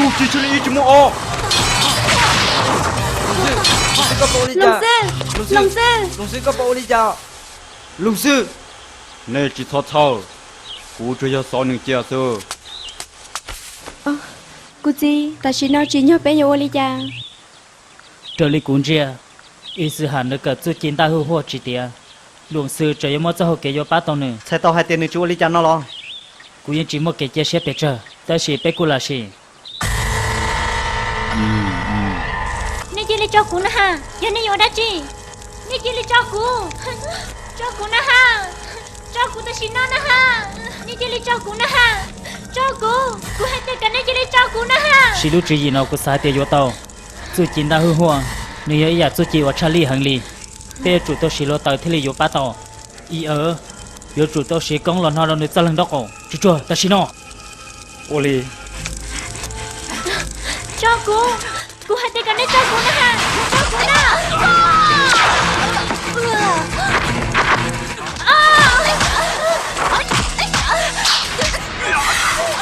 Tsis tshaj li ib tsis muaj ob. Loos xwb, koj pom ua li cas? Loos xwb, koj pom ua li cas? Loos xwb, nej tsis txhob txhawj, kuv tsuas yog xov nws cia xwb. Kuv txiv, tam sim no tsim nyog peb yuav ua li cas? Raws li kuv ntsia, Ib Xwm Ham nws kawm txuj ci ntaj hwj huaj tsis tiav, Loos xwb tseem yuav muab txoj hau kev yuav pab tau nws. Txhais tau hais tias nws tsis ua li cas no los? Kuv yeej tsis muaj kev cia siab pes tsawg, tab sis peb kuj lam sim. Nej cia li tso kuv na ha, yog nej yuav dab tsi, nej cia li tso kuv, tso kuv na ha, tso kuv tam sim no na ha, nej cia li tso kuv na ha, tso kuv, kuv hais tias kom nej cia li tso kuv na ha. Siv lub tswv yim no kuv xav hais tias yuav tau. Txuj ci ntaj hwj huaj, nws yog ib yam txuj ci uas tshaj lij heev li. Peb yuav tsum tau siv hluav taws thiaj li yuav pab tau. Ib, yuav tsum tau siv koob los hno rau nws txoj leeg nraub qaum. Tsuag tsuag tam sim no. Ua li. Tso kuv, kuv hais tias kom nej tso kuv na ha, tso kuv na.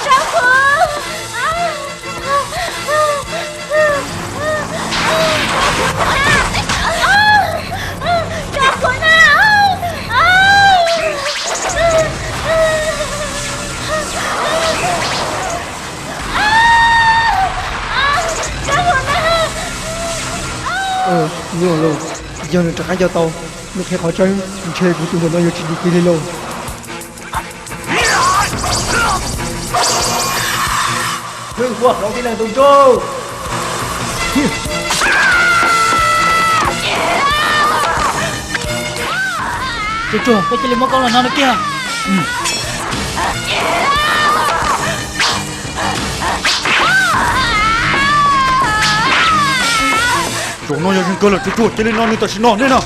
Tso kuv. Nyuaj lauj, yog nws rov qab nco tau nws qhia qhov tseeb, ntshe kuv tus muam no yuav tsis dim kiag li lauj. Hwj huaj hloov tib neeg tus ntsuj. Tsuag tsuag, koj cia li muab koob los hno nws kiag. Zaum no yog zeeg kawg lawm, tsuag tsuag, cia li hno nws tam sim no nej na.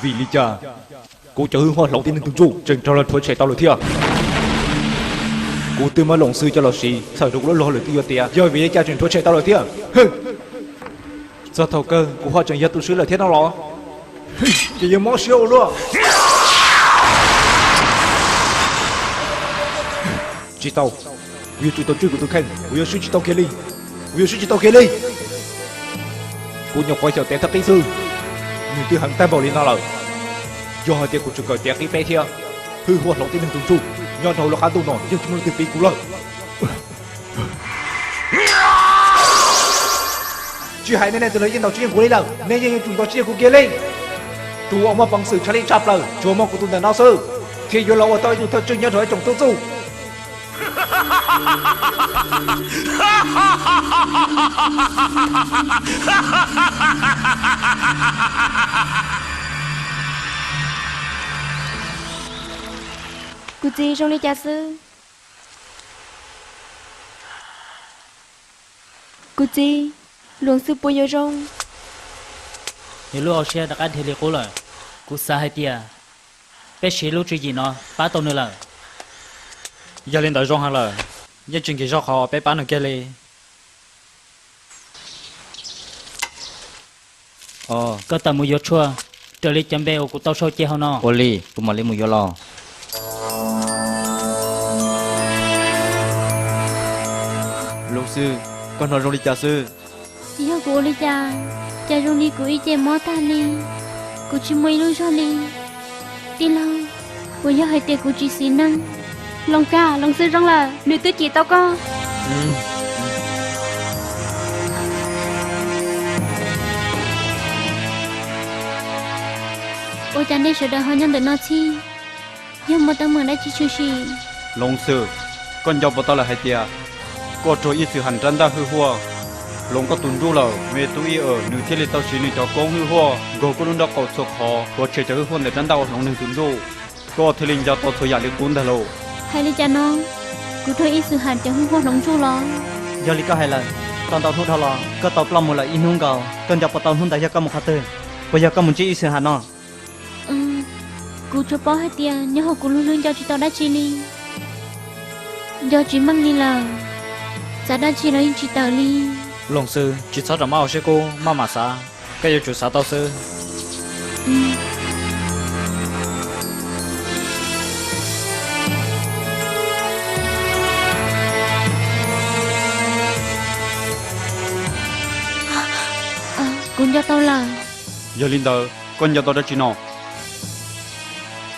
Vim li cas kuv cov hwj huaj hloov tib neeg tus ntsuj tseem raug lawv rhuav tshem tau lawm thiab? Kuv twb muab Loos Xwb coj los siv txhawm rau kuv lub log lawm twb yuav tiav, yog vim li cas tseem rhuav tshem tau lawm thiab? Txog thaum kawg kuv ho tseem yog tus swb lawm thiab no los? Ces yuav mob siab ua luaj. Tsis tau, kuv yuav tsum tau tswj kuv tus kheej, kuv yuav swb tsis tau kiag li, kuv yuav swb tsis tau kiag li. Kuv nyuam qhuav xyaum tiav thaj qib xwb, nws twb heev tag npaum li no lawm. Yog hais tias kuv tseem kawm tiav qib peb thiab, hwj huaj hloov tib neeg tus ntsuj nyob rau hauv lub qab ntuj no yeej tsis muaj leej twg piv kuv lawm. Tsis hais nej leej twg los yeej ntaus tsis yeej kuv li lawm, nej yeej yuav tsum ntaus tsis yeej kuv kiag li. Tus uas muaj peev xwm tshaj lij tshaj plaws tsuas muaj kuv tus ntawm no xwb, thiaj yuav los ua tau ib tug thawj tswj nyob rau ib tsoom tub txuj. Kuv txiv, zoo li cas xwb? Kuv txiv, Loos Xwb puas yuav zoo? Nws lub hauv siab rov qab dhia li qub lawm. Kuv xav hais tias peb siv lub tswv yim no pab tau nws lawm. Yog li ntawd zoo heev lawm, yeej tsis nkim zog qhov peb pab nws kiag li. Koj tawm mus yuav tshuaj raws li cov npe uas kuv tau sau cia hauv no. Ua li, kuv mam li mus yuav los. Loos Xwb, koj hnov zoo li cas xwb? Yog kuv ua li cas, cas zoo li kuv ib ce mob tag li, kuv tsis muaj ib lub zog li. Tij laug, puas yog hais tias kuv tsis xis neej? Loos Kab, Loos Xwb zoo lawm, nws twb cim tau koj. Ua cas nej sawv daws ho nyob ntawm no txhij? Yog muaj teeb meem dab tsi tshwm sim? Loos Xwb, koj nco puas tau lawm hais tias koj raug Ib Xwm Ham rab ntaj hwj huaj hloov koj tus ntsuj lawm? Me tub Ib Awm nws thiaj li tau siv nws cov koob hwj huaj nkaug koj lub nraub qaum txhua qhov, rhuav tshem cov hwj huaj ntawm rab ntaj uas hloov nws tus ntsuj. Koj thiaj li nco tau txhua yam li qub ntag lauj. Hais li cas no? Kuv raug Ib Xwm Ham cov hwj huaj hloov ntsuj los? Yog li koj hais lawm, tau ntau hnub dhau los koj tau ploj mus lawm ib hnub nkaus, koj nco puas tau hnub ntawd yog koj mus qhov twg? Puas yog koj mus ntsib Ib Xwm Ham no? Kuv tsuas paub hais tias nyob hauv kuv lub hlwb nco tsis tau dab tsi li, nco tsis meej li lawm, xav dab tsi los yeej tsis tawm li. Loos Xwb, tsis txhob rau maj ua siab kub maj mam xav, koj yuav tsum xav tau xwb. Kuv nco tau lawm. Yog li ntawd koj nco tau dab tsi no?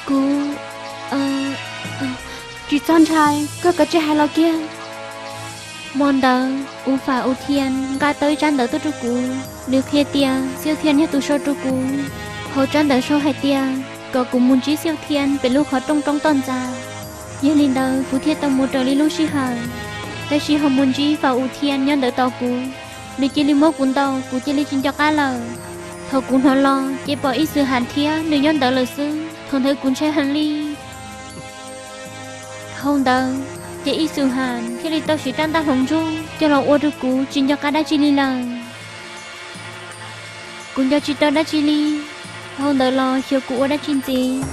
Kuv, tsis txhob ntshai, koj kav tsij hais los kiag. Hmo ntawd Us Fas Us Thias nqa tau ib tsab ntawv tuaj rau kuv, nws qhia tias Xiauj Thias yog tus sau rau kuv. Hauv tsab ntawv sau hais tias kom kuv mus ntsib Xiauj Thias pem lub qhov rooj roob toj ntxas. Yog li ntawd kuv thiaj tau mus raws li lub sij hawm. Tab sis ho mus ntsib Fas Us Thias nyob ntawd tos kuv, nws cia li muab kuv ntaus, kuv cia li tsis nco qab lawm. Thaum kuv hnov los ces pom Ib Xwm Has thiab nws nyob ntawd lawm xwb, thaum ntawd kuv ntshai heev li. Dhau ntawd ces Ib Xwm Has thiaj li tau siv rab ntaj hloov ntsug coj los ua rau kuv tsis nco qab dab tsi li lawm. Kuv nco tsis tau dab tsi li, dhau ntawd los xyov kuv ua dab tsi ntxiv.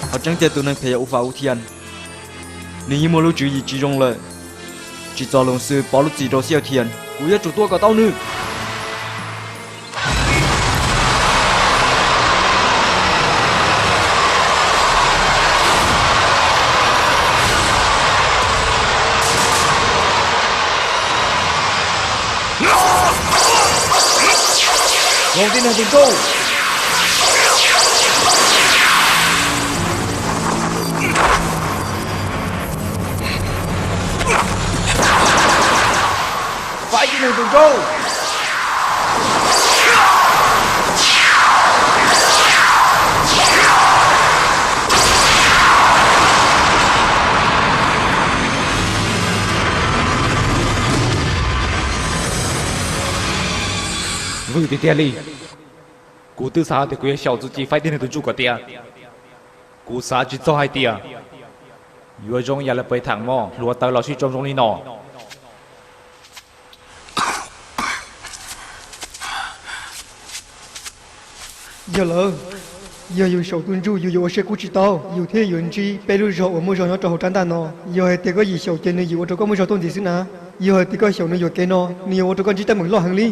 Qhov tseeb tiag tus neeg phem yog Us Fas Us Thias, nws yeej muaj lub tswv yim tsis zoo lawm. Tsim txom Loos Xwm pov lub txim rau Xiauj Thias, kuv yuav tsum tuaj kom tau nws. Hloov tib neeg tus ntsuj. Faib tib neeg tus ntsuj. Vwm tiag tiag li. Kuv twb xav tias kuv yuav xyaum txuj ci faib tib neeg tus ntsuj kom tiav. Kuv xav tsis txog hais tias yuav zoo yam li pem tham mog, hluav taws los sib tsoo zoo li no. Yog lawm, yog yus xyaum tus ntsuj yus yuav ua siab kub tsis tau, yus thiaj yuav ntsib peb lub zog uas muaj zog nyob rau hauv rab ntaj no. Yog hais tias koj yim xyaum ces nws yim ua rau koj muaj zog tuaj ntxiv xwb na. Yog hais tias koj xyaum nws yuam kev no, nws yuav ua rau koj ntsib teeb meem loj heev li.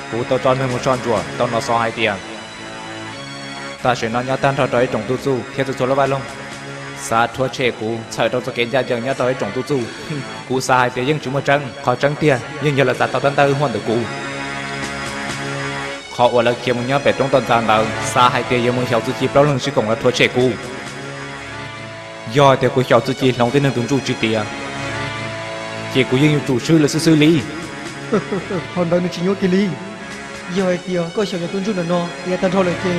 Kuv tau tso neeg mus soj ntsuam tau no xov hais tias tam sim no nyob tag nrho rau ib tsoom tub txuj thiab txhua txhua lub vaj loog xav rhuav tshem kuv txhawm rau txoj kev ncaj ncees nyob rau ib tsoom tub txuj. Kuv xav hais tias yeej tsis muaj tseeb, qhov tseeb tiag yeej yog lawv xav tau rab ntaj wb huaj ntawm kuv. Qhov uas lawv khiav mus nyob pem roob toj ntxas ntawd xav hais tias yuav mus xyaum txuj ci plaub leeg sib koom los rhuav tshem kuv. Yog hais tias kuv xyaum txuj ci hloov tib neeg tus ntsuj tsis tiav, ces kuv yeej yuav tsum swb lawv xwb xwb li. Qhov ntawd nws tsis nyuaj kiag li. Yog hais tias koj xyaum cov tus ntsuj ntawm no tiav tag nrho lawm ces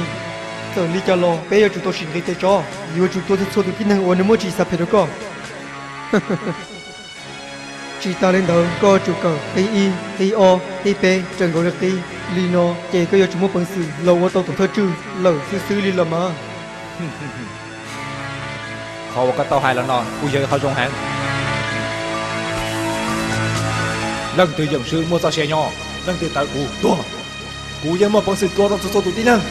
txawm li cas los peb yuav tsum tau sim nqis tes tso, yuav tsum tua txhua txhua tus tib neeg uas nws muaj tsis xav phem rau koj. Tsis tas li ntawd koj yuav tsum kawm qib ib, qib ob, qib peb raws nkaus li qib. Li no ces koj yuav tsum muaj peev xwm los ua tau tus thawj tswj lawm xwb xwb li los mas. Qhov uas koj tau hais los no kuj yog ib qho zoo heev. Leej twg yeem swb muaj txoj sia nyob, leej twg tawv kuv tuag. Kuv yeej muaj peev xwm tua tau txhua txhua tus tib neeg.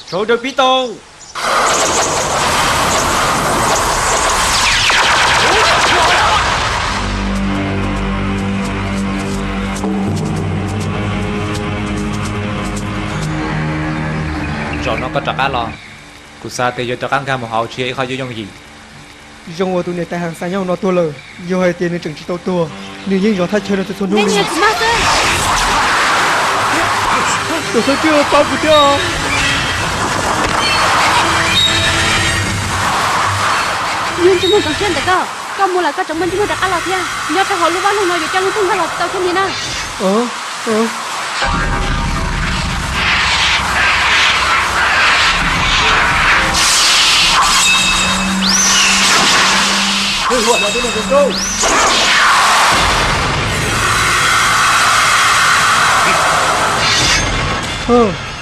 Sawv daws pib tau. Zaum no koj rov qab los, kuv xav tias yuav rov qab nkag mus hauv tsis yog ib qho yooj yooj yim. Zoo uas tus niam tais Has Xas nyob hauv no tuag lawm. Yog hais tias nws tseem tsis tau tuag, nws yeej zov thaj chaw no txhua txhua hnub li. Tus thawj tswj, pab kuv thiab. Yog ntsej muag ntxhov siab ntawm koj, koj mus lawm koj tseem muaj ntsej muag rov qab los thiab. Nyob rau hauv lub vaj loog no yuav coj leej twg nkag los tau thiab li na.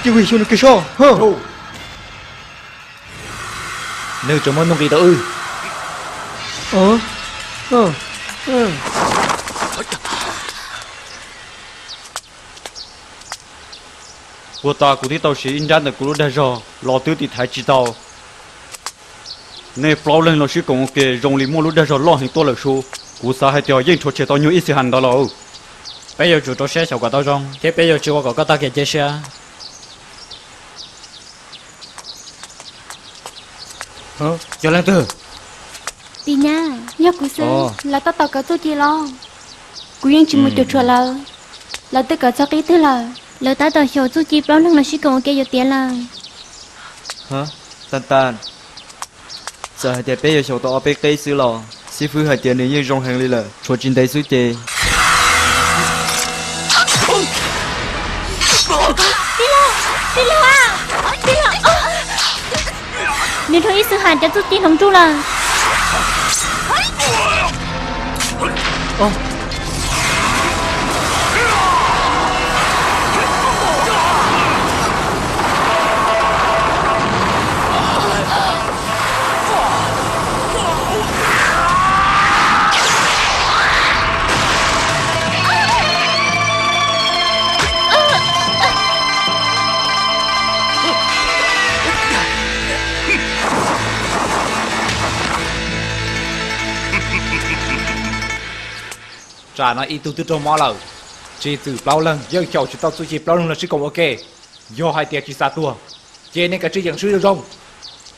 Cia kuv xyuas nws kiag soj. Nws tseem muaj nuj nqis rau wb. Puag ta kuv twb tau siv ib nrab ntawm kuv lub dag zog los twb tiv thaiv tsis tau. Nej plaub leeg los sib koom ua ke zoo li muaj lub dag zog loj heev tuaj lawm sub. Kuv xav hais tias yeej rhuav tshem tau nyuag ib xis has ntawd los. Peb yuav tsum rau siab xyaum kom tau zoo, thiab peb yuav tsis ua kom koj tag kev cia siab. Yog leej twg? Tis Nyab, yog kuv xwb. Lawv tab tom kawm txuj ci los? Kuv yeej tsis mus cuam tshuam lawv. Lawv twb kawm txog qib twg lawm? Lawv tab tom xyaum txuj ci plaub leeg los sib koom ua ke yuav tiav lawm. Tan tan, txawm hais tias peb yuav xyaum tau ob peb qeb xwb los xib fwb hais tias nws yeej zoo heev li lawm, tshuav tsis ntev xwb ces. Nws raug Ib Xwm Ham cov txuj ci hloov nruj lawm. Tsam no ib tug twb raug mob lawm, tswv txwm plaub leeg yeej xyaum tsis tau txuj ci plaub leeg los sib koom ua ke. Yog hais tias tsis xav tuag, ces nej kav tsij yeem swb zoo zoo.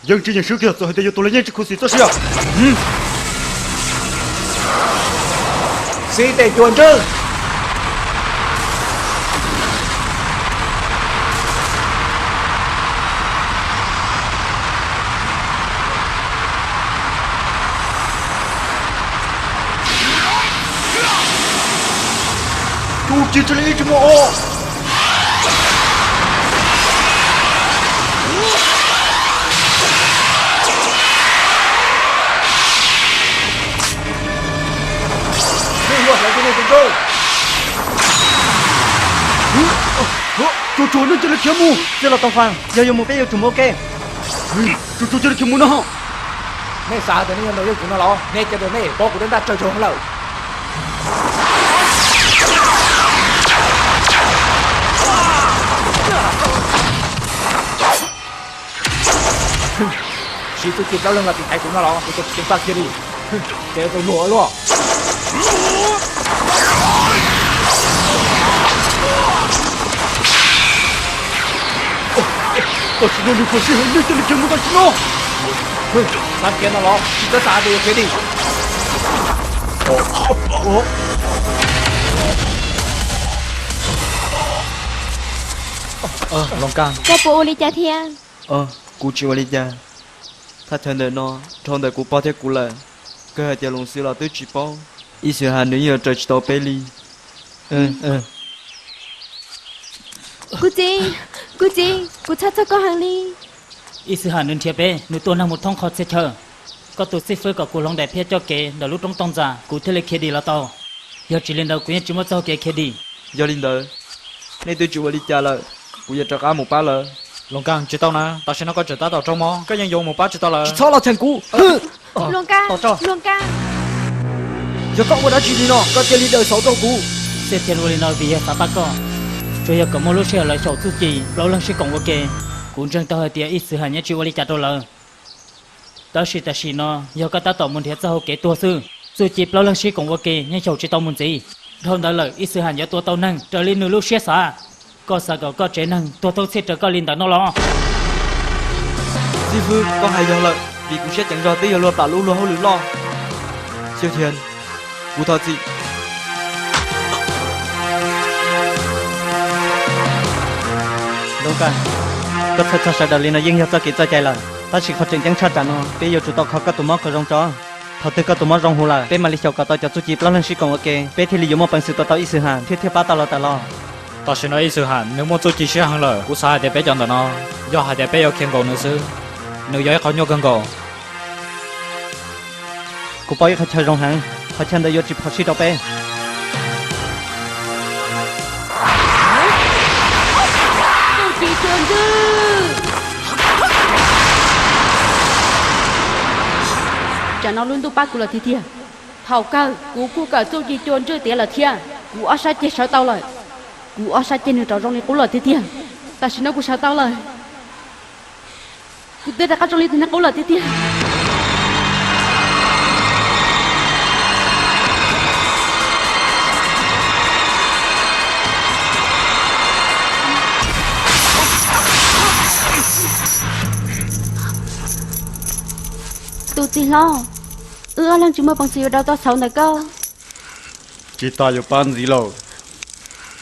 Yeej tsis yeem swb kiag, txawm hais tias yuav tuag los yeej tsis khuv xim txoj sia. Xib tes cua ntswg. Txuj ci raws li ib tsis muaj os. Nej yuav hlawv tej neeg tus ntsauj. Tsuag tsuag nej cia li khiav mus. Txij los tau fas, yog yuav mus peb yuav tsum mus ua ke. Tsuag tsuag cia li khiav mus no. Nej xav tias nej yuav nrog yeej kuv no los? Nej cov ntawm nej paub kuv tej ntaj tsawg tsaug heev lawm. Siv txuj ci plaub leeg los tiv thaiv kuv no los? Kuv cov tsis ceev faj kiag li. Ces tau luag luaj. Tam sim no nws khuv xim heev, nej cia li khiav mus tam sim no. Xav khiav no los? Tsis txhob xav tias yuav khiav dim. Loos Kaj, koj puas ua li cas thiab? Kuv tsis ua li cas. Thaj chaw ntawm no dhau ntawm kuv pog thiab kuv lawm. Kawg hais tias Loos Xwb los twb tsis paub, Ib Xwm Ham nws yeej yuav raws tsis tau peb li. Kuv txiv, kuv txiv, kuv txhawj txog koj heev li. Ib Xwm Ham nws nrhiav peb, nws tua neeg mus thoob qhov txhia chaw. Koj tus xib fwb kom kuv hloov daim phiaj coj kev ntawm lub roob tooj ntxas, kuv thiaj li khiav dim los tau. Yog tsis li ntawd kuv yeej tsis muaj txoj hau kev khiav dim. Yog li ntawd, nej twb tsis ua li cas lawm, kuv yuav rov qab mus pab lawv. Loos Kaj, tsis tau na, tam sim no koj tseem tab tom raug mob, koj yeej yuav mus pab tsis tau lawm. Tsis txhob los cheem kuv. Loos Kaj, Loos Kaj, yog koj ua dab tsi li no, koj cia li daws xauv rau kuv. Xia Thiaj ua li no vim yog xav pab koj. Tsuas yog kom muaj lub sij hawm lawv xyaum txuj ci plaub leeg sib koom ua ke, kuv ntseeg tau hais tias Ib Xwm Ham yeej tsis ua li cas rau lawv. Tab sis tam sim no yog koj tab tom mus nrhiav txoj hau kev tuag xwb. Txuj ci plaub leeg sib koom ua ke yeej xyaum tsis tau mus ntxiv. Dhau ntawd lawm Ib Xwm Ham yuav tua tau neeg raws li nws lub siab xav. Koj xav kom koj tsev neeg tuag thoob txhia raws koj li ntawd no los? Xib fwb, koj hais yog lawm, vim kuv siab ceev zog twb yuav luag plam lub luag hauj lwm loj. Xia Thiaj, kuv thov txim. Loos Kaj, koj txhawj txog sawv daws li no yeej yog txoj kev txoj cai lawm, tab sis qhov tseem ceeb tshaj tsam no peb yuav tsum tau kho koj tus mob kom zoo tso. Thaum twg koj tus mob zoo huv lawm, peb mam li xyaum kom tau cov txuj ci plaub leeg sib koom ua ke, peb thiaj li yuav muaj peev xwm tua tau Ib Xwm Ham thiab thiaj pab tau los tas los. Tam sim no Ib Xwm Ham nws muaj txuj ci siab heev lawm, kuv xav hais tias peb cov ntawm no yog hais tias peb yuav khiav nkaum nws xwb, nws yog ib qho nyuaj kawg nkaus. Kuv paub ib qhov chaw zoo heev, qhov chaw ntawd yuav tsis phom sij rau peb. Txuj ci cua ntswg. Tsam no lub ntuj pab kuv lawm tiag tiag. Thaum kawg kuv kuj kawm txuj ci cua ntswg tiav lawm thiab. Kuv ob sab ceg sawv tau lawm. Kuv ob sab ceg nws rov zoo li qub lawm tiag tiag. Tam sim no kuv sawv tau lawm. Kuv twb rov qab zoo li tus neeg qub lawm tiag tiag. Txiv hlob, wb ob leeg tsis muaj peev xwm yuav rau tau txhauv ntawm koj. Tsis tas yuav pab ntxiv lawm,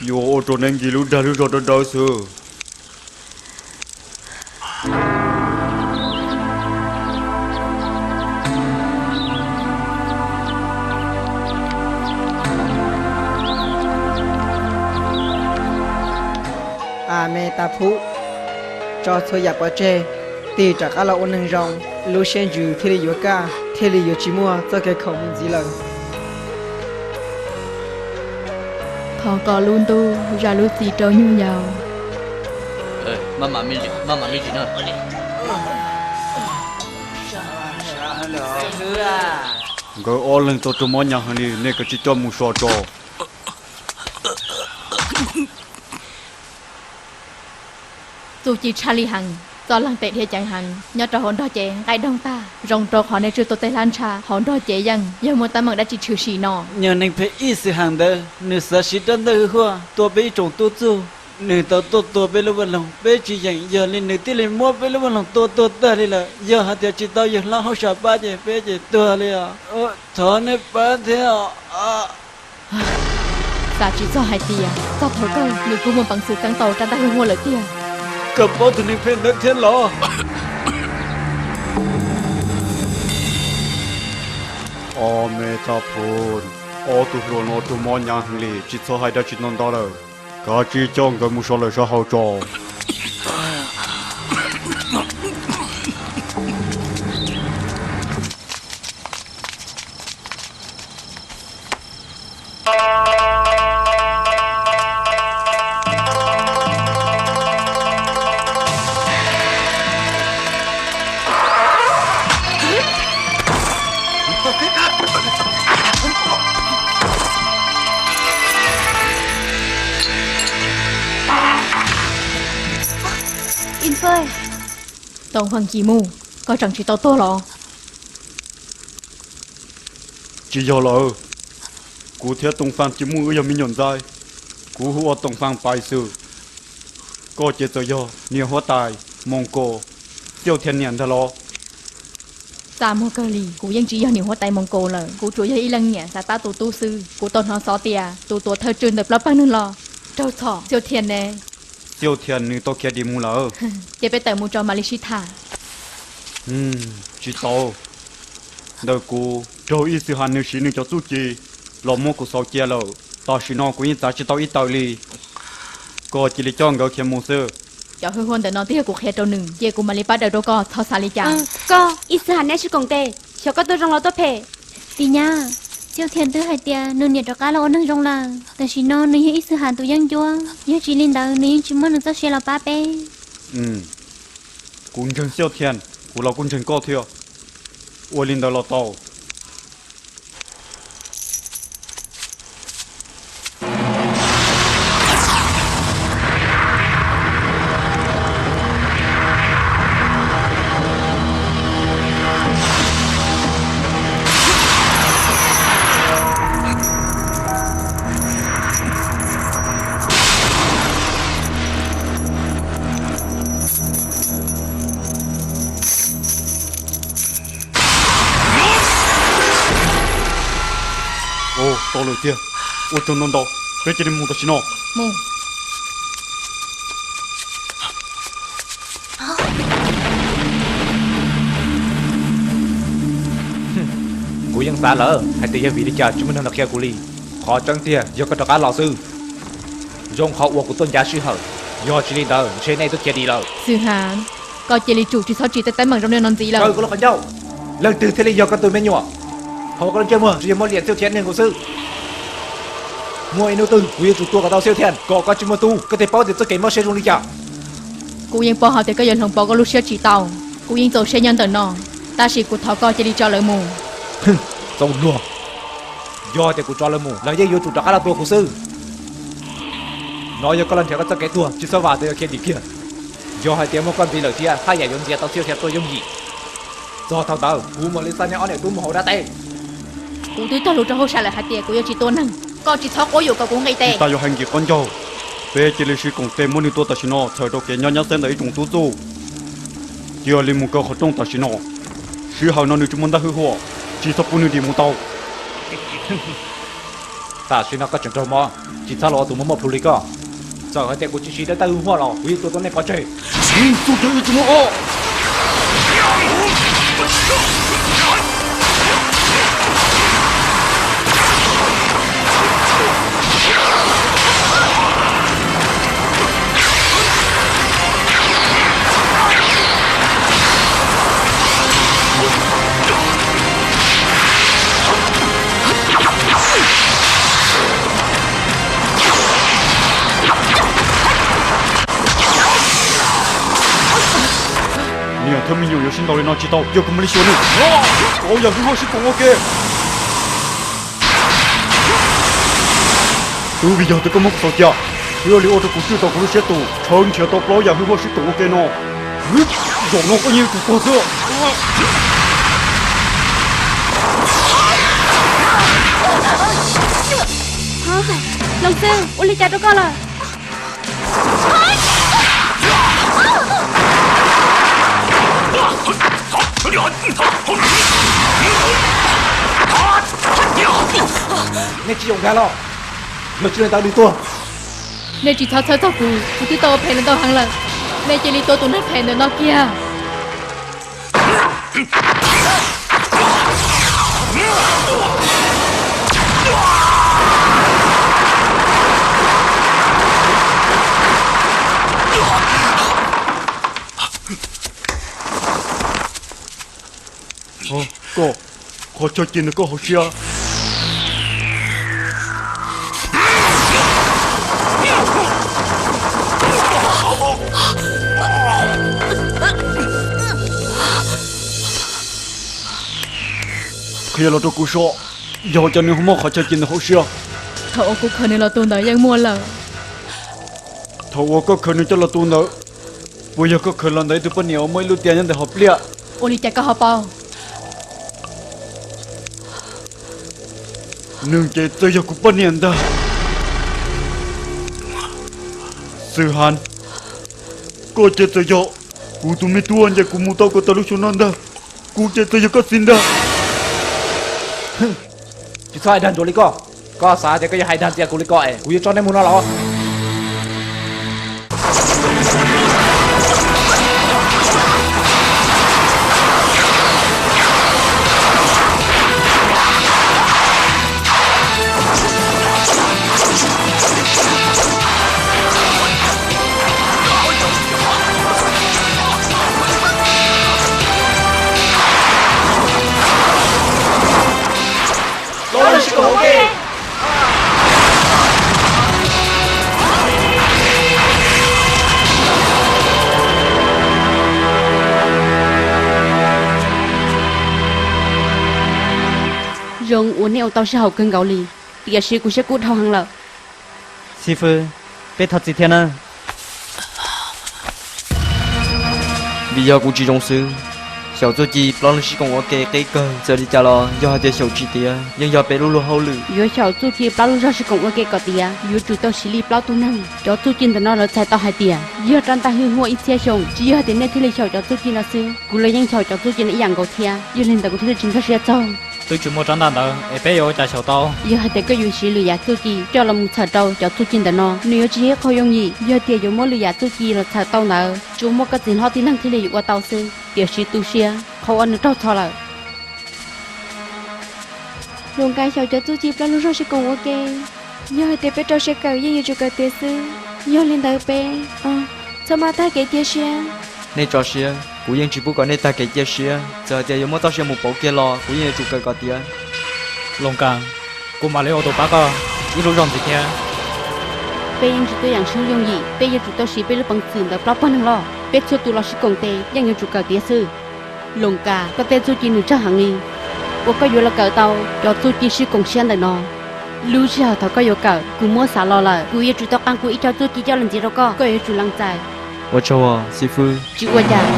yuav ua rau neb nkim lub dag lub zog dawb dawb xwb. A me tas phub, tso txhua yam pov tseg, tig rov qab los ua neeg zoo, lub siab ntsws thiaj li yuav kaj, thiaj li yuav tsis muaj txoj kev khaum mus ntxiv lawm. Thov kom lub ntuj zam lub txim rau nyuag yaus. Nkawd ob leeg tau raug mob hnyav heev li, nej kav tsij coj mus so tso. Txuj ci tshaj lij heev, txoj leeg tes dhia ceev heev nyob rau hauv nrog cev nqaij doog tag, zoo rau qhov nej tswj tua tej hlab ntsha hauv nrog cev yeej yog muaj teeb meem dab tsi tshwm sim no. Nyuag neeg phem ib xwm hais ntawd nws xav siv rab ntaj hwj huaj tua peb ib tsoom tub txuj, nws tau tuaj tua peb lub vaj loog peb tsis yeem, yog li nws thiaj li muab peb lub vaj loog tua tuag tag li lawm. Yog hais tias tsis tau yawg hlob hauj sam pab ces peb ces tuag li os. Thov nej pab thiab os. Xav tsis txog hais tias txog thaum kawg nws kuj muaj peev xwm txeeb tau rab ntaj hwj huaj lawm tiag. Koj paub tus neeg phem ntawd thiab los? Ob me tsa phum, ob tug hluas no raug mob hnyav heev li, tsis txhob hais dab tsi ntau ntau lawm. Kav tsij coj nkawd mus so lawm sab hauv tso. Toom Faj Ci Muj, koj tseem tsis tau tuag los? Tsis yog lawm, kuv thiab Toom Faj Ci Muj wb yog me nyuam ntxhais. Kuv hu ua Toom Faj Pais xwb. Koj ces txawm yog niam huab tais Moos Kaus, Xiauj Thiaj niam ntag los? Txaj muag kawg li, kuv yeej tsis yog niam huab tais Moos Kaus lawm, kuv tsuas yog ib leej niam xav pab tus tub xwb. Kuv tau hnov xov tias tus tuav thawj tswj ntawm plaub pawg neeg los raug txhom Xiauj Thiaj ne. Xiauj Thiaj nws tau khiav dim mus lawm. Ces peb tawm mus tso mam li sib tham. Tsis tau, ntawm kuv raug ib xwm has nws siv nws cov txuj ci los muab kuv xauv cia lawm. Tam sim no kuv yeej txav tsis tau ib tawm li. Koj cia li coj nkawd khiav mus xwb. Cov hwj huaj ntawm no twb yog kuv qhia rau nws, ces kuv mam li pab daws rau koj, txhob xav li cas. Koj, ib xwm has neb sib koom tes, xyov koj tuaj zoo los tuaj phem. Txiv nyab, Xiauj Thiaj twb hais tias nws niam rov qab los ua neeg zoo lawm. Tam sim no nws yog ib xwm has tus yeeb ncuab, yog tsis li ntawd nws yeej tsis muab nws txoj sia los pab peb. Kuv ntseeg Xiauj Thiaj, kuv los kuj ntseeg koj thiab. Ua li ntawd los tau. Tau lawm tiag, ua tsaug ntau ntau, peb cia li mus tam sim no. Kuv yeej xav lawm hais tias yog vim li cas tsis muaj neeg los qhia kuv li. Qhov tseeb tiag yog koj rov qab los xwb. Zoo qhov uas kuv tuaj ncav sij hawm, yog tsis li ntawd ntshe nej twb khiav dim lawm. Xwm Has, koj cia li tsum tsis txhob tsim tej teeb meem zoo li no ntxiv lawm. Koj lub qhov ncauj, leej twg thiaj li yog koj tus me nyuam? Hauv koj lub ntsej muag tsuas yog muaj liam Xiauj Thiaj neeg nkaus xwb. Muaj ib hnub twg kuv yuav tsum tua kom tau Xiauj Thiaj kom koj tsis muaj tub, koj thiaj paub tias txoj kev mob siab zoo li cas. Kuv yeej paub hais tias koj yuav hloov pauv koj lub siab tsis tau. Kuv yeej txaus siab nyob ntawm no, tab sis kuv thov koj cia li tso lawv mus. Txaus luag. Yog tias kuv tso lawv mus, lawv yeej yuav tsum rov qab los tua kuv xwb. No yog koj los nrhiav koj txoj kev tuag, tsis txhob vam tias yuav khiav dim kiag. Yog hais tias muaj koj ntxiv lawm thiab haj yam yuav ntxias tau Xiauj Thiaj tuaj yooj yim. Txog thaum ntawd kuv mam li xa nej ob niam tub mus hauv dab teb. Kuv twb cog lus rau hauj sam lawm hais tias kuv yuav tsis tua neeg, koj tsis txhob quab yuam kom kuv nqis tes. Tsis tas yuav hais nkim qhov ncauj, peb cia li sib koom tes muab nws tua tam sim no, txhawm rau kev nyob nyab xeeb ntawm ib tsoom tub txuj. Cia li mus kaw qhov rooj tam sim no. Sij hawm no nws tsis muaj ntaj hwj huam, tsis txhob pub nws dim mus tau. Tam sim no koj tseem raug mob, tsis txhob los ua tus muaj mob plhu li koj. Txawm hais tias kuv tsis siv dab ntaj hwj huam los kuv yeej tua tau nej pov tseg. Txuj ci ib tsis muaj ob. Niam thiab me nyuam yuav sib ntaus li no tsis tau, yog kuv mam li xyuas nws. Plaub yam hwj huam sib koom ua ke. Twb vim yog tias koj muab kuv xaus cia, thiaj li ua rau kuv tswj tau kuv lub siab tus, tshawb nrhiav tau plaub yam hwj huam sib koom ua ke no. Zaum no koj yeej yuav tsum tuag xwb. Loos xwb, ua li cas rau koj lawm? Nej tsis zoo nkag los, yog tsis li ntawd nws tuag. Nej tsis txhob txhawj txog kuv, kuv twb tau ua phem ntau heev lawm. Nej cia li tua tus neeg phem ntawm no kiag. Koj, qhov chaw ci ntawm koj hauv siab. Qhia los rau kuv saib, yog ua cas nws ho muaj qhov chaw ci ntawm hauv siab? Thaum uas kuv khaws nws los tu ntawd yeej muaj lawm. Thaum uas koj khaws nws coj los tu ntawd, puas yog koj khaws los ntawm ib tug poj niam uas muaj ib lub tiaj nyob ntawm hauv pliaj? Ua li cas koj ho paub? Nws ces txawm yog kuv poj niam ntag. Xwm Has, koj ces txawm yog kuv tus me tub nce kuv mus tau kom tag lub xyoo no ntag. Kuv ces txawm yog koj txiv ntag. Tsis txhob hais dag ntsuav li koj. Koj xav tias koj yuav hais dag ntxias kuv li ko es kuv yuav tso nej mus no los? Zoo uas nej ua tau sij hawm kawg nkaus li, tiam sis kuv siab kub dhau heev lawm. Xib fwb, peb thov txim thiab na. Vim yog kuv tsis zoo xwb. Xyaum txuj ci plaub lub sib koom ua ke qib kawg, txawm li cas los yog hais tias xyaum tsis tiav yeej yog peb lub luag hauj lwm. Yuav xyaum txuj ci plaub lub zog sib koom ua ke kom tiav yuav tsum tau siv li plaub tug neeg. Cov txuj ci ntawm no lawv txhais tau hais tias yog rab ntaj hwj huam ib txhiab xyoo, tsis yog hais tias nej thiaj li xyaum cov txuj ci no xwb, kuv los yeej xyaum cov txuj ci no ib yam nkaus thiab, yog li ntawd kuv thiaj li tsis nkag siab txog. Twb tsis muaj rab ntaj ntawd es peb yuav ua cas xyaum tau? Yog hais tias koj yuav siv lwm yam txuj ci coj los mus txhawm rau cov txuj ci ntawm no, nws yuav tsis yog ib qho yooj yim. Yog tias yuav muab lwm yam txuj ci los txhawm tau ntawd, tsuas muaj koj txiv hlob tij laug thiaj li yuav ua tau xwb. Tiam sis tu siab qhov uas nws raug txhom lawm. Luam Nkas xyaum cov txuj ci plaub lub zog sib koom ua ke, yog hais tias peb rau siab kawm yeej yuav tsum kawm tiav xwb. Yog li ntawd peb txhob maj tag kev cia siab. Nej tso siab, kuv yeej tsis pub kom nej tag kev cia siab. Txawm hais tias yuav muab txoj sia mus pauv kiag los kuv yeej yuav tsum kawm kom tiav. Luam Nkas, kuv mam li ua tus pab koj ib lub zog ntxiv thiab. Peb yeej tsis tuaj yaam sib yooj yim, peb yuav tsum tau siv peb lub peev xwm ntawm plaub pawg neeg loj. Peb txhua tus los sib koom tes yeej yuav tsum kawm tiav xwb. Luam Nkas, koj tej txuj ci nws tsawg heev li uas koj yuav los kawm tau cov txuj ci sib koom siab ntawm no. Lub sij hawm thaum koj yuav kawm kuv muab xav los lawm, kuv yuav tsum tau qee kuv ib co txuj ci coj los ntxiv rau koj, koj yuav tsum lees txais. Ua tsaug xib fwb. Tsis ua cas.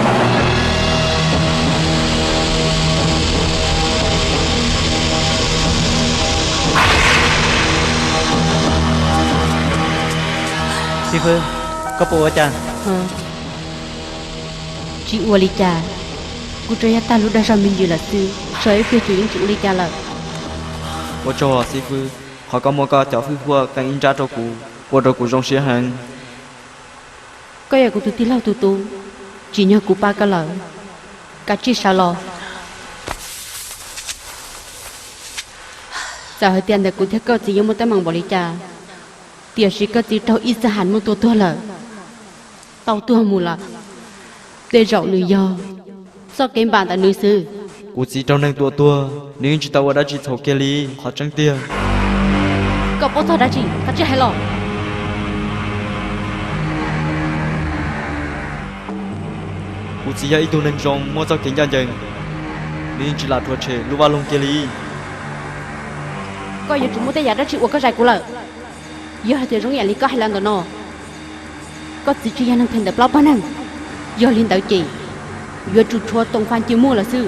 Xib fwb, koj puas ua cas? Tsis ua li cas. Kuv tsuas yog tag lub dag zog me ntsis lawm xwb, tshuav ib pliag kuv yeej tsis ua li cas lawm. Ua tsaug xib fwb, qhov koj muab koj cov hwj huam qee ib nrab rau kuv, ua rau kuv zoo siab heev. Koj yog kuv tus tij laug tus tub, tsim nyog kuv pab koj lawm, kav tsij sawv los. Txawm hais tias ntawm kuv thiab koj txiv yuav muaj teeb meem npaum li cas, tiam sis koj txiv raug ib txhia ham muab tua tuag lawm, tau tuag mus lawm. Tej zaum nws yog txoj kev npam ntawm nws xwb. Kuv txiv raug neeg tua tuag, nws yeej tsis tau ua dab tsi txhaum kiag li. Qhov tseeb tiag, koj paub txog dab tsi, kav tsij hais los. Kuv txiv yog ib tug neeg zoo, muaj txoj kev ncaj ncees, nws yeej tsis lam rhuav tshem lub vaj loog kiag li. Koj yuav tsum muaj tej yam dab tsi uas koj zais kuv lawm. Yog hais tias zoo ib yam li koj hais los ntawm no, koj txiv tsis yog neeg phem ntawm plaub pawg neeg. Yog li ntawd ces yuav tsum tshuav Toom Fas cia muaj lawm xwb.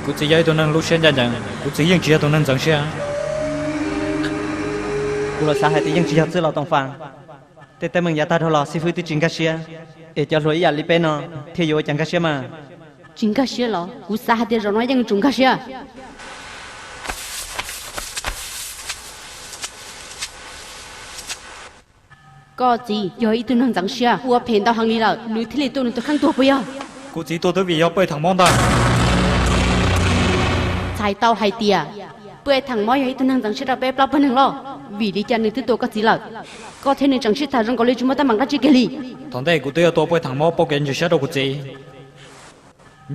Kuv txiv yog ib tug neeg lub siab ncaj ncees, kuv txiv yeej tsis yog tus neeg ntxeev siab. Kuv los xav hais tias yeej tsis yog txwj laus Toom Fas. Tej teeb meem yav tag dhau los xib fwb twb tsis nkag siab, es cov hluas ib yam li peb no thiaj yuav ua cas nkag siab mas? Tsis nkag siab los? Kuv xav hais tias zaum no yeej tsum nkag siab. Koj txiv yog ib tug neeg ntxeev siab, ua phem ntau heev li lawm, nws thiaj li tua nws tus kheej tuag puas yog? Kuv txiv tuag twb vim yog Paj Theem Mob ntag. Txhais tau hais tias Paj Theem Mob yog ib tug neeg ntxeev siab rau peb plaub pawg neeg los? Vim li cas nws twb tua koj txiv lawm, koj thiab nws tseem sib tham zoo nkaus li tsis muaj teeb meem dab tsi kiag li? Thaum ntej kuv twb yuav tua Paj Theem Mob pauj kev ntxhov siab rau kuv txiv.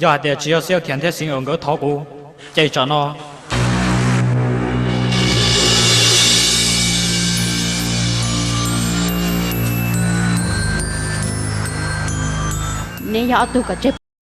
Yog hais tias tsis yog Xiaus Thiam thiab Xeev Ees nkawd thov kuv, ces tsam no neb yog ob tug kom tseg